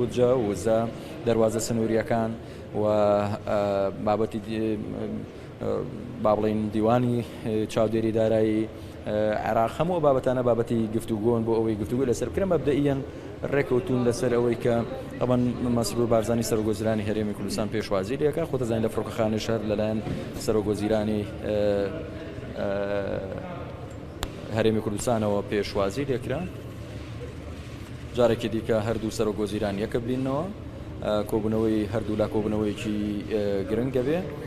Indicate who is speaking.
Speaker 1: بودجە، وزە، دەروازە سنوورییەکان و بابەتی با بڵێین دیوانی چاودێری دارایی عێراق، هەموو ئەو بابەتانە بابەتی گفتوگۆن بۆ ئەوەی گفتوگۆ لەسەر بکرێن. مەبدەئیەن ڕێکەوتون لەسەر ئەوەی کە ئەوان مەسرور بارزانی سەرۆک وەزیرانی هەرێمی کوردستان پێشوازی لێکا، خۆ دەزانین لە فڕۆکەخانەی شەهر لەلایەن سەرۆک وەزیرانی هەرێمی کوردستانەوە پێشوازی لێکرا. جارێکی دیکە هەردوو سەرۆک وەزیران یەکە بینەوە، کۆبوونەوەی هەردوو لا کۆبوونەوەیەکی گرنگ دەبێ.